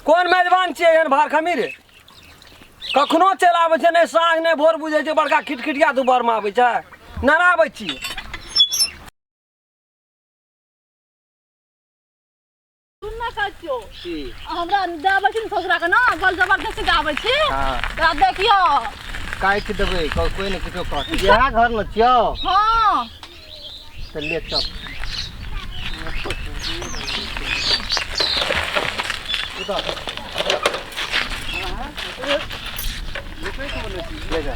कोन मेजबान छियै एहन भार खमी रे कखनो चलि आबै छै नहि साँझ नहि भोर बुझै छै बड़का खिटखिटिया दुपहरमे आबै छै नराबै छियै। सुन ना काचियो हमरा दाबै छी ने ससुरा के ना बल जबरदस्ती दाबै छी। हाँ। तोरा देखियो काटि देबै, कोई ने किछो कहत। इएह घर ने छियौ? हाँ। तऽ ले चल। उतर। ले जा।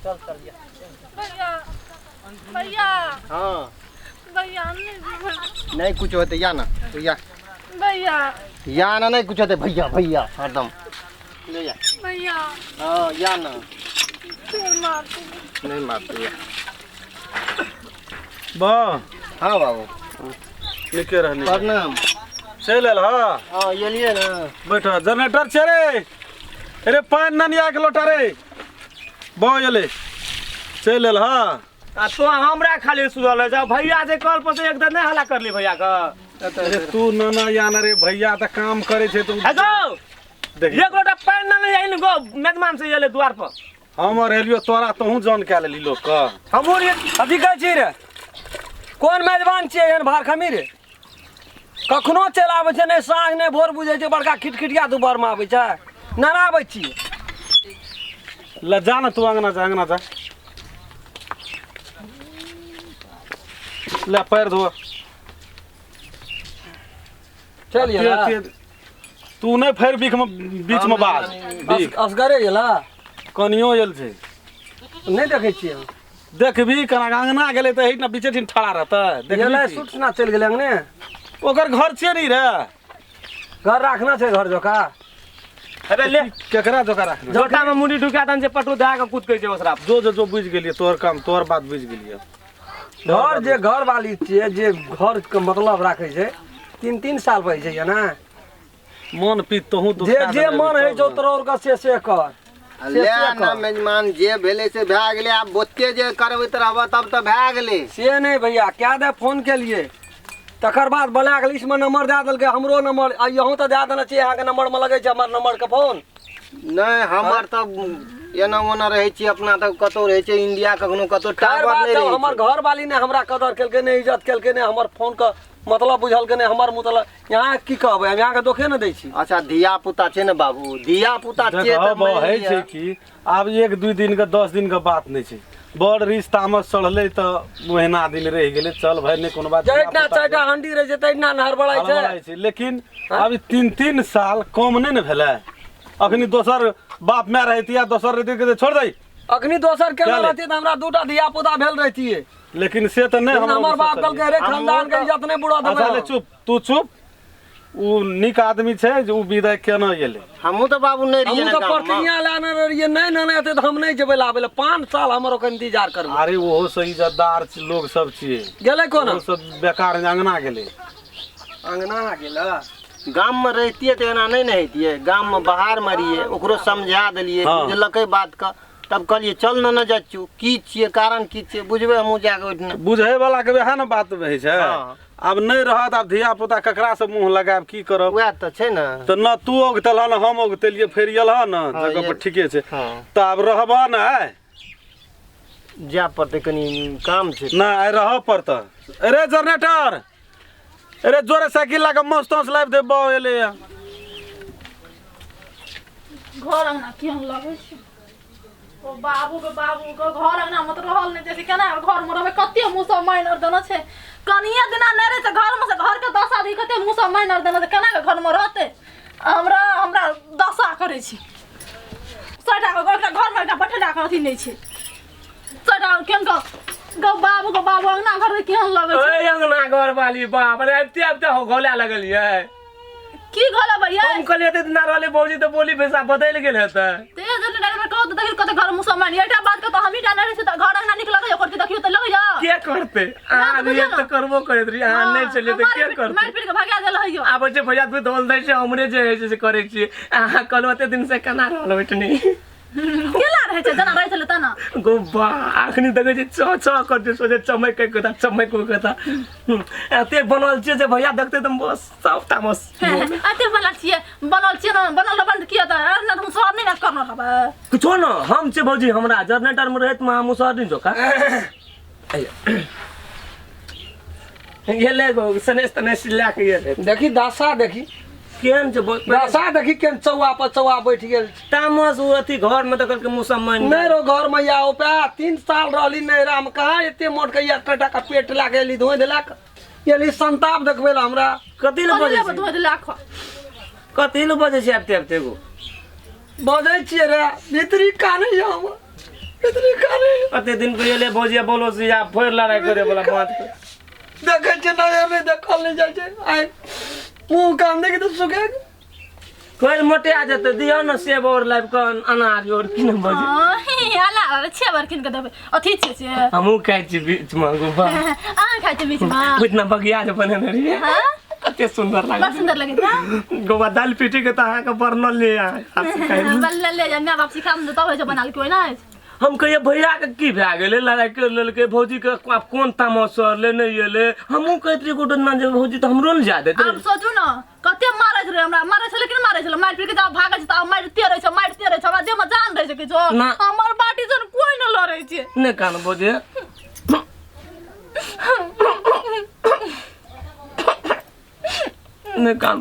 चल चल। भैया भैया। हाँ। भैया हम नहीं जीबै। नहीं कुछ होते या ना तो या। भैया। या ना नहीं कुछ होते भैया भैया हरदम ले जा। भैया। हाँ या ना। फिर मारते। नहीं मारते या। बा। हाँ बाबू। निके रहने। प्रणाम। चलि आयल हँ? हाँ एलियै ना। बैठ। जनरेटर छै रे। अरे पानि ननिया के लोटा रे। बा एलै। चलि आयल हँ? आ तो हमरा खाली सुनल है जब भैया जे कल पर से एकदम नहीं हल्ला करली भैया के। अरे तू नाना या ना रे भैया त काम करे छै तो। हे गो। देखी। एक लोटा पानि ना नहीं आइल गो मेजमान से एले द्वार पर। हम और एलियो तोरा तोहू जान कए लेली लोक के। हमहूँ रे। अथी कहै छी रे कोन मेजबान छियै एहन भार खमी रे कखनो चलि आबै छै नहि साँझ नहि भोर बुझै छै बड़का खिटखिटिया दुपहरमे आबै छै नराबै छियै। ल जा ना तू अंगना जा, अंगना जा। ले पैर धो। चल गेला। तू नहीं फेर बीख में बीच में बाज। बीख। असगरे गेला। कनियो आयल छै। नहीं देखै छियै हम। देखबी कना अंगना गेलै तऽ एहिना बीचे ठिन ठड़ा रहतै। देखबी गेलै की? सुट ना चलि गेलै अंगने। ओकर घर छियै नी रे। घर राखना छै घर जोका। अरे ले। केकरा जोका राखना? झोटा में मुड़ी ढुका दन जे पटू धए के कूद के छै ओसरा। जो जो जो बुझि गेलियै तोहर काम, तोहर बात बुझि गेलियै। घर जे घर वाली छियै जे घर के मतलब राखै छै 3-3 साल पर छै ना। मन पीत तोहू दुखा जे जे देने मन रही होइ छौ तब ने। तोरा के से कर। आ ले से ना कर। मेजमान जे भेलै से भए गेलै, आब ओते जे करबैत रहबह तब तऽ भए गेलै। से नहीं भैया, क्या दे फोन के लिए तकर बाद ब्लैक लिस्ट में नंबर दए देलकै हमरो नंबर, आ यहूँ तऽ दए देने छियै अहाँके नंबर में लगै छै हमर नंबर के फोन। नहीं हमर तऽ एना ओना रहै छी अपना तऽ कतौ रहै छै इंडिया कखनो कतौ खैर टावर बात नहि जब रहै हमर छै। घर वाली ने हमरा कदर केलकै नहि इज्जत केलकै नहि हमर फोन के मतलब बुझलकै नहि हमर मतलब यहाँ की कहबै हम यहाँके दोखे नहि दै छी। अच्छा धिया पुता छै ने बाबू, धिया पुता छियै देखो, तऽ मानि बहै लिअ। छै कि आब 1-2 दिन के 10 दिन के बात नहि छै, बड़ रिश्ता तामस चढ़लै तऽ महीना दिन रहि गेलै, चल भाई नहि कोनो बात। जहिना 4टा हंडी रहै छै तहिना ने हड़बड़ाइ छै। हड़बड़ाइ छै, लेकिन अभी 3-3 साल कम नहि ने भेलै। अखनी दोसर बाप माय रहती या दोसर रहती तऽ छोड़ दै। अखनी दोसर केना चले। रहती तऽ हमरा 2टा धिया पुता भेल रहतियै। लेकिन से तऽ नहि लेकिन हमरा हमर बाप विश्वास कहलकै रे हमहूँ खानदान के तऽ- इज्जत नहि बुड़ा देबै। अच्छा ले चुप, तू चुप। उ नीक आदमी छै जे उ विदाई केना गेलै। हमहूँ तऽ बाबू नहि रहियै हमहूँ ने तऽ गाममे। प्रतिज्ञा लेने रहियै नहि नेने हेतै तऽ हम नहि जेबै लाबै लए, 5 साल हमर ओकर इंतजार करबै। अरे ओहो से इज्जतदार लोग सब छियै। गेलै कोना? ओहो सब बेकार अंगना गेलै। अंगना गेलै। गाममे रहितियै तऽ एना नहि ने हेतियै, गाममे बाहरमे रहियै, ओकरो समझा देलियै, हाँ। बुझलकै बातके, तब कहलियै चल ने ने जाइ छियौ, की छियै कारण की छियै बुझबै हमहूँ जाकऽ ओहिठिना। बुझै वाला के वएह ने बात रहै छै। हाँ। आब नहि रहत, आब धिया पुता ककरा से मुँह लगायब की करब, वएह तऽ छै ने। तऽ न तू औगतलह न हम औगतेलियै, फेर एलह ने हाँ, जगह पर ये- ठीके छै। हाँ। तऽ आब रहबह ने आइ? जाय पड़तै कनी काम छै। नहि आइ रहऽ पड़तऽ। अरे जनरेटर, अरे जोरे साइकिल लए कऽ मस्त तोस लाबि दे, बाउ एलैया। घर अंगना केहन लगै छै ओ बाबू के, बाबू के घर अंगना में तऽ रहल नहि जाइ छै, केना घर में रहबै, कते मुँह सब मानि आर देने छै, कनिये दिना नहि रहै छै घर में से घर के दशा देखी कते मुँह सब मानि आर देने छै, केना के घर में रहतै। हमरा हमरा दशा करै छै सैटा के एकटा घर में एकटा बैठेला के अथी नहि छै, सैटा केहन के गौ बाबू के बाबू अंगना घर में केहन लगै छै। ओए अंगना घर वाली बाप रे, आबिते आबिते हो घोला लगलियै। की घोला भैया? हम कहलियै एते दिना रहलै भौजी तऽ बोली भाषा बदलि गेल हेतै। ते जल्दी डायरेक्ट में कहू तऽ देखियौ कते घर मुसलमान एकटा बात के तऽ हमही टा नहि रहै छी तऽ घर अंगना नीक लगैया ओकर के देखियौ तऽ लगैया। के करतै? अहाँ ना तऽ रहियै बुझियौ तऽ ने। करबो करैत रहियै, अहाँ नहि छलियै तऽ के मारि करतै? मारि पीट के भगा देल हइयो। आबै छै भैया दूध धोल दै छै, हमरे जे होइ छै से करै छियै। अहाँ कहलहुँ एते दिन से केना रहल ओहिठनी? केना रहै छै जेना रहै छलै तेना। गो बा, अखनी देखै छी च च करतै, सोचे चमक के कथा, चमक के कथा। एते बनल छियै जे भैया देखतै तऽ बस सब तामस। एते बनल छियै ने बनल रहबै ने किया तऽ अरे ने मुसहर नहि ने करने रहबै किछो न हम छै भौजी हमरा जनरेटर में रहैत में मुसहर नहीं जोका गेले गो सनेस तनेस लए के गेले देखी दशा देखी केहन छै दशा देखी केहन चौआ पर चौआ बैठ गेल छै। तामस ओ अथी घर में तऽ कहलकै मुसलमान नहि रो घर में या पे 3 साल रहली नैहरा में कहाँ एते मोट के एक टाका पेट लए के एली धोइ देलक एली संताप देखबै लए हमरा। कथी लए कथी बजै लेबै छी? धोइ देलक। कथी लए बजै छी आबिते आबिते गो? बजै छियै रे, भीतरी कानै यऽ हमर, भीतरी कानै यऽ। कते दिन के एले भौजी बोलो से या फेर लड़ाई करे वाला बात के। देखै छियै नजर नहि देखल नहि जाइ छै, आइ मुँह कान देखी तऽ सुखे। फेर मोटे आ जेतै, दियौ ने सेब और लाबि कऽ, अनार और की ने भौजी। हाँ, अला छे बार कीन के देबै अथी छै से। हमहूँ खाइ छी बीच मे गो बा। अहाँ खाइ छी बीचमे? इतना बगिया जे बनेने रहियै। हाँ? कते सुन्दर बड़ लागै। सुन्दर लगै छै। गोबा दालि पीटी के तऽ अहाँके वर्णन ले अहाँ हाथ से खाइ। बल्ले ले जा, माय बाप सिखा तब होइ छै बनाल कोइ नहि। हम कहिए भैया के की भए गेलै, लड़ाई कर लेलकै भौजी के, आब कोन तामस चढ़लै नहि एलै। हमहूँ कहैत रहियै गोटे ना जे भौजी तऽ हमरो ने जा देतै। आब सोचू ने कते मारै छलै हमरा, मारै छलै कि नहि मारै छलै? मारि पीट के जब भागै छै तऽ आब मारिते रहै छै, मारिते रहै छै। हमरा देहमे जान रहै छै किछो? ना। हमर बाटी सन कोइ नहि लड़ै छै। नहि कान भौजी, नहि कान,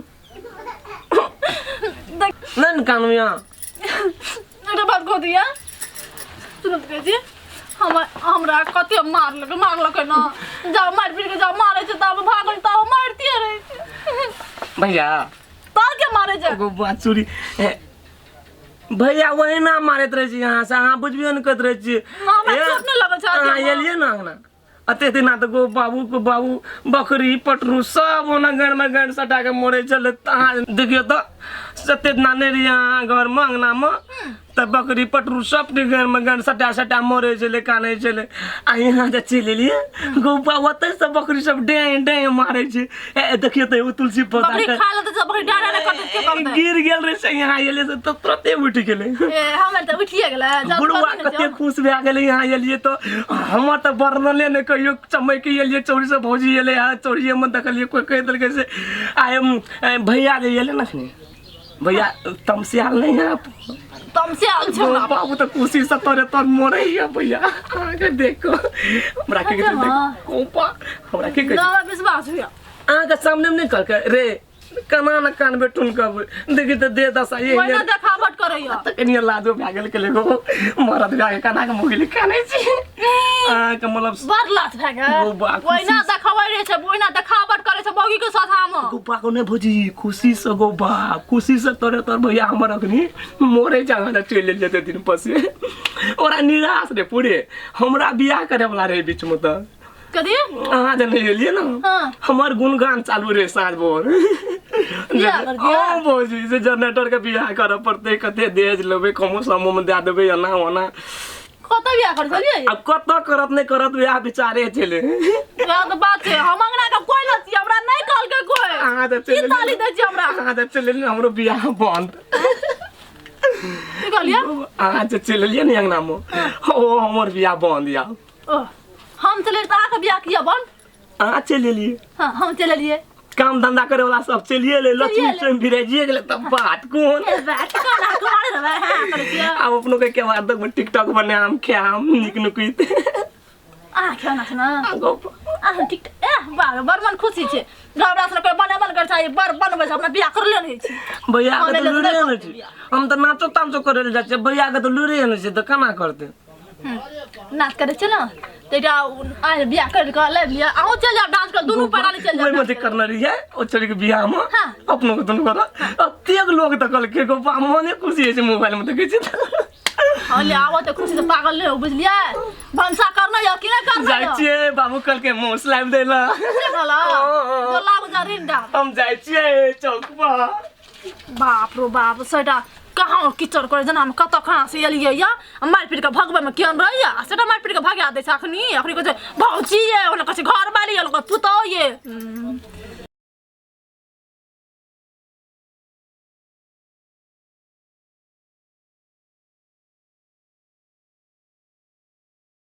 नहि ने कानू यहाँ। एकटा बात कह दिया, सुनत कहै छी, हमर हमरा कते मारलक, मारलक ने जब मारि पीट के जब मारै छै तब भागल तब मारिते रहै छै। भैया। तोर के मारै छै? एगो बात चूड़ी भैया ओहिना मारैत रहै छी यहाँ से, अहाँ बुझबियो ने करैत रहै छी। हमरा चोट नहि लगल छै। अहाँ एलियै ने अङ्गना अते दिना तऽ गो बाबू के बाबू बकरी पटरू सब ओना गण में गण सटा के मरे छलै। तऽ अहाँ देखियौ तऽ सते दिना नहि रहियै अहाँ घरमे अङ्गनामे तऽ बकरी पटरू सब गण में गण सटा सटा मरे छलै, कानै छलै। आ यहाँ जे चलि एलियै गो बाबू ओतै सब बकरी सब डें डें मारै छै। ए देखियौ तऽ एगो तुलसी पौधा बकरी के खा लेतै तऽ बकरी डाँडा नहि करतै, के करतै? गिर गेल रहै से यहाँ एलियै से तऽ तुरते उठि गेलै। ए हमर तऽ उठिए गेलै जब बुढ़वा करतै ने। कते खुश भए गेलै यहाँ एलियै तऽ। हमर तऽ वर्णने नहि कहियो, चमकि एलियै चौरी से भौजी एलै हँ, चौरिएमे देखलियै। कोइ कहि देलकै से आइ भैया जे एलै ने अखनी भैया तमसियाल नहि है? तमसे आयल छै हमरा। बाबू तऽ खुशी से तोरे तर मरैया भैया अहाँके देख कऽ। हमरा की कहै छै कोपा, हमरा की कहै छै? हमरा विश्वास होइया। अहाँके सामने मे नहि कहलकै रे केना ने कानबे टुनकबै, देखी तऽ दे दशा ये। ओहिना देखावट करैया। तऽ कनिए लाजो भए गेल के गो मरद भए गेल, केना के मुगली कानै छी अहाँके मतलब। बड़ लाज भए गेल। बौआ, खुशी ओहिना देखाबै रहै छै, ओहिना देखावट करै छै मौगी के सोझामे। गोपा को नहि भौजी, खुशी से गोपा खुशी से तोरे तोर भैया हमर अखनी मरे जहाँ चलि जेतै दिन पसे ओकरा निराश रे पूरे। हमरा बियाह करे वाला रहे बीच में तऽ कथी? अहाँ जे नहि एलियै ने। हाँ। हमर गुणगान चालू रहे साँझ भोर। बियाह कर दिया? हाँ भौजी, से जनरेटर के बियाह करऽ पड़तै, कते दहेज लेबै, कमो समो में दए देबै, एना ओना। कतऽ बियाह कर छलियै? आब कतऽ करत नहि करत बियाह विचारे छलै। वएह तऽ बात छै, हम अंगना के कोइ नहि छियै, हमरा नहि कहलकै कोइ। अहाँ तऽ की चलि ताली दै छियै हमरा? अहाँ तऽ चलि एलियै ने, हमरो बियाह बन्द। की कहलियै? अहाँ जे चलि एलियै ने अंगना मे, ओ हमर बियाह बन्द या। ओ हम चलि तऽ अहाँके बियाह किया बन्द? अहाँ चलि एलियै। हाँ, हम चलि एलियै। काम धंधा करे वाला सब चलिए ले, लक्ष्मी एलै। स्वयं विराजिए गेलै तब बात कोन? ए बात कोन, अहाँ कुमारे रहबै, हाँ करै छियै। आब अपनो के के बाद तक टिकटॉक बनाम खाम नीक नुकुत। अहाँ खेना छै ने? गप। अहाँ टिकटॉक ए बाह, बड़ मन खुशी छै। घबरा से कोइ बनेबल कर छै, बड़ बनबै छै, अपना बियाह करले रहै छै। भैया के हमे तऽ लूरे नहि ने छै, हम तऽ नाचो तामचो करे लए जाइ छियै, भैया के तऽ लूरे ने छै तऽ केना करतै? नाच करै छै ने तऽ एकटा आइ बियाह करि कऽ लाबि लिअ, अहूँ चलि जाउ डांस कर, दुनू प्राणी चलि जाउ। ओहिमे जे करने रहियै ओ छोड़ी के बियाह मे हाँ। अपनो के दुनू करऽ अतेक लोग देखलकै गो, मने खुशी होइ छै मोबाइल मे देखै छियै तऽ। हँ ले आबऽ तऽ खुशी से पागल नहि हो, बुझलियै? भनसा करना यऽ कि नहि करना जाइ यऽ? छियै, बाबू कहलकै मौस लाबि दै लए। से कहलक? हाँ। जो लाबू जा ऋण डाल। हम जाइ छियै चौक पर। बाप रो बाप, सेटा कहाँ कीचड़ करे जेना हम कतऽ कहाँ से एलियै या आ मारि पीट कऽ भगबैमे केहन रहैया आ सेटा मारि पीट कऽ भगा दै छै। अखनी अखनी कहै छै भौजी ये, ओना कहै छै घरवाली ये, ओना पुतोह ये।